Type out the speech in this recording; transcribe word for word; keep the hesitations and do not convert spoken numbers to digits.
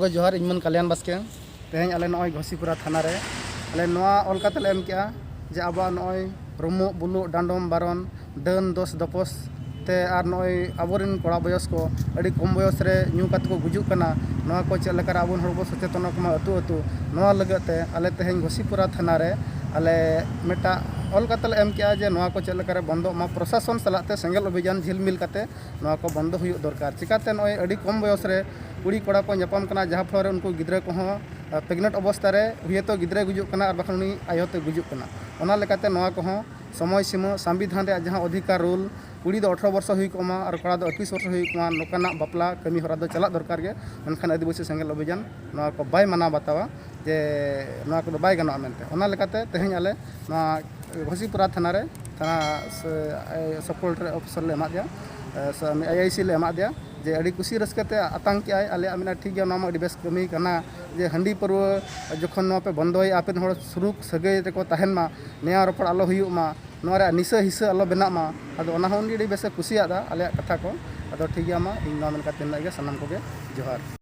ᱡᱚᱦᱟᱨ, ᱤᱧ ᱢᱟᱹᱱ ᱠᱟᱞᱭᱟᱱ ᱵᱟᱥᱠᱮ᱾ ᱛᱮᱦᱮᱧ ᱟᱞᱮ ᱱᱚᱜᱼᱚᱭ ᱜᱷᱚᱥᱤᱯᱩᱨᱟ ᱛᱷᱟᱱᱟ ᱨᱮ ᱟᱞᱮ ᱱᱚᱣᱟ ᱚᱞ ᱠᱟᱛᱮ ᱞᱮ ᱮᱢ ᱠᱮᱜᱼᱟ ᱡᱮ ᱟᱵᱚᱣᱟᱜ ᱱᱚᱜᱼᱚᱭ ᱨᱩᱢᱩᱜ, ᱵᱩᱞᱩᱜ, ᱰᱟᱸᱰᱚᱢ, ᱵᱟᱨᱚᱱ, ᱰᱟᱹᱱ ᱫᱚᱥ ᱫᱚᱯᱚᱥ ᱛᱮ ᱟᱨ ᱱᱚᱜᱼᱚᱭ ᱟᱵᱚᱨᱮᱱ ᱠᱚᱲᱟ ᱵᱚᱭᱚᱥ ᱠᱚ ᱟᱹᱰᱤ ᱠᱚᱢ ᱵᱚᱭᱚᱥ ᱨᱮ ᱧᱩ ᱠᱟᱛᱮ ᱠᱚ ᱜᱩᱡᱩᱜ ᱠᱟᱱᱟ᱾ ᱱᱚᱣᱟ ᱠᱚ ᱪᱮᱫ ᱞᱮᱠᱟᱨᱮ ᱟᱵᱚ ᱦᱚᱲ ᱵᱚ ᱥᱚᱪᱮᱛᱚᱱᱚᱜ ᱢᱟ ᱟᱹᱛᱩ ᱟᱹᱛᱩ, ᱱᱚᱣᱟ ᱞᱟᱹᱜᱤᱫ ᱛᱮ ᱟᱞᱮ ᱛᱮᱦᱮᱧ ᱜᱷᱚᱥᱤᱯᱩᱨᱟ ᱛᱷᱟᱱᱟ ᱨᱮ ᱟᱞᱮ ᱢᱤᱫᱴᱟᱜ ᱚᱞ ᱠᱟᱛᱮ ᱞᱮ ᱮᱢ ᱠᱮᱜᱼᱟ ᱡᱮ ᱱᱚᱣᱟ ᱠᱚ ᱪᱮᱫ ᱞᱮᱠᱟᱨᱮ ᱵᱚᱱᱫᱚᱜ ᱢᱟ, ᱯᱨᱚᱥᱟᱥᱚᱱ ᱥᱟᱞᱟᱜ ᱛᱮ ᱥᱮᱸᱜᱮᱞ ᱚᱵᱷᱤᱡᱟᱱ ᱡᱷᱤᱞᱢᱤᱞ ᱠᱟᱛᱮ ᱱᱚᱣᱟ ᱠᱚ ᱵᱚᱱᱫᱚ ᱦᱩᱭᱩᱜ ᱫᱚᱨᱠᱟᱨ᱾ ᱪᱤᱠᱟᱛᱮ ᱱᱚᱜᱼᱚᱭ ᱟᱹᱰᱤ ᱠᱚᱢ ᱵᱚᱭᱚᱥ ᱨᱮ ᱠᱩᱲᱤ ᱠᱚᱲᱟ ᱠᱚ ᱧᱟᱯᱟᱢ ᱠᱟᱱᱟ, ᱡᱟᱦᱟᱸ ᱯᱷᱚᱞᱚ ᱨᱮ ᱩᱱᱠᱩ ᱜᱤᱫᱽᱨᱟᱹ ᱠᱚᱦᱚᱸ ᱯᱨᱮᱜᱱᱮᱱᱴ ᱚᱵᱚᱥᱛᱟ ᱨᱮ ᱦᱩᱭᱛᱳ ᱜᱤᱫᱽᱨᱟᱹᱭ ᱜᱩᱡᱩᱜ ᱠᱟᱱᱟ ᱟᱨ ᱵᱟᱠᱷᱟᱱ ᱩᱱᱤ ᱟᱭᱳ ᱛᱮ ᱜᱩᱡᱩᱜ ᱠᱟᱱᱟ᱾ ᱚᱱᱟ ᱞᱮᱠᱟᱛᱮ ᱱᱚᱣᱟ ᱠᱚᱦᱚᱸ ᱥᱚᱢᱚᱭ ᱥᱤᱢᱟᱹ, ᱥᱚᱝᱵᱤᱫᱷᱟᱱ ᱨᱮᱭᱟᱜ ᱡᱟᱦᱟᱸ ᱚᱫᱷᱤᱠᱟᱨ ᱨᱩᱞ, ᱠᱩᱲᱤ ᱫᱚ ᱟᱴᱷᱨᱚ ᱵᱚᱨᱥᱚ ᱦᱩᱭ ᱠᱚᱜ ᱢᱟ ᱟᱨ ᱠᱚᱲᱟ ᱫᱚ ᱮᱠᱩᱥ ᱵᱚᱨᱥᱚ ᱦᱩᱭ ᱠᱚᱜ ᱢᱟ, ᱱᱚᱝᱠᱟᱱᱟᱜ ᱵᱟᱯᱞᱟ ᱠᱟᱹᱢᱤ ᱦᱚᱨᱟ ᱫᱚ ᱪᱟᱞᱟᱜ ᱫᱚᱨᱠᱟᱨ ᱜᱮ᱾ ᱢᱮᱱᱠᱷᱟᱱ ᱟᱹᱫᱤᱵᱟᱹᱥᱤ ᱥᱮᱸᱜᱮᱞ ᱚᱵᱷᱤᱡᱟᱱ ᱱᱚᱣᱟ ᱠᱚ ᱵᱟᱭ ᱢᱟᱱᱟᱣ ᱵᱟᱛᱟᱣᱟ ᱡᱮ ᱱᱚᱣᱟ ᱠᱚᱫᱚ ᱵᱟᱭ ᱜᱟᱱᱚᱜᱼᱟ ᱢᱮᱱᱛᱮ᱾ ᱚᱱᱟ ᱞᱮᱠᱟᱛᱮ ᱛᱮᱦᱮᱧ ᱟᱞᱮ ᱱᱚᱣᱟ ᱜᱷᱚᱥᱤᱯᱩᱨᱟ ᱛᱷᱟᱱᱟ ᱨᱮ ᱛᱷᱟᱱᱟ ᱥᱮ ᱥᱟᱵ ᱠᱚᱞᱮᱠᱴᱚᱨ ᱚᱯᱷᱤᱥᱟᱨ ᱞᱮ ᱮᱢᱟᱫᱮᱭᱟ, ᱥᱮ ᱩᱱᱤ ᱟᱭ ᱟᱭ ᱥᱤ ᱞᱮ ᱮᱢᱟᱫᱮᱭᱟ ᱡᱮ ᱟᱹᱰᱤ ᱠᱩᱥᱤ ᱨᱟᱹᱥᱠᱟᱹ ᱛᱮ ᱟᱛᱟᱝ ᱠᱮᱜᱼᱟᱭ᱾ ᱟᱞᱮᱭᱟᱜ ᱢᱮᱱᱟ ᱴᱷᱤᱠ ᱜᱮᱭᱟ, ᱱᱚᱣᱟ ᱢᱟ ᱟᱹᱰᱤ ᱵᱮᱥ ᱠᱟᱹᱢᱤ ᱠᱟᱱᱟ ᱡᱮ ᱦᱟᱺᱰᱤ ᱯᱟᱹᱨᱣᱟᱹ ᱡᱚᱠᱷᱚᱱ ᱱᱚᱣᱟ ᱯᱮ ᱵᱚᱱᱫᱚᱭᱮᱫᱼᱟ, ᱟᱯᱮ ᱨᱮᱱ ᱦᱚᱲ ᱥᱩᱞᱩᱠ ᱥᱟᱹᱜᱟᱹᱭ ᱨᱮᱠᱚ ᱛᱟᱦᱮᱱ ᱢᱟ, ᱱᱮᱭᱟᱣ ᱨᱚᱯᱚᱲ ᱟᱞᱚ ᱦᱩᱭᱩᱜ ᱢᱟ, ᱱᱚᱣᱟ ᱨᱮᱭᱟᱜ ᱱᱤᱥᱟᱹ ᱦᱤᱥᱟᱹ ᱟᱞᱚ ᱵᱮᱱᱟᱜ ᱢᱟ᱾ ᱟᱫᱚ ᱚᱱᱟ ᱦᱚᱸ ᱩᱱᱤ ᱟᱹᱰᱤ ᱵᱮᱥᱮ ᱠᱩᱥᱤᱭᱟᱫᱟ ᱟᱞᱮᱭᱟᱜ ᱠᱟᱛᱷᱟ ᱠᱚ᱾ ᱟᱫᱚ ᱴᱷᱤᱠ ᱜᱮᱭᱟ, ᱢᱟ ᱤᱧ ᱱᱚᱣᱟ ᱢᱮᱱ ᱠᱟᱛᱮ ᱱᱤᱱᱟᱹᱜ ᱜᱮ, ᱥᱟᱱᱟᱢ ᱠᱚᱜᱮ ᱡᱚᱦᱟᱨ᱾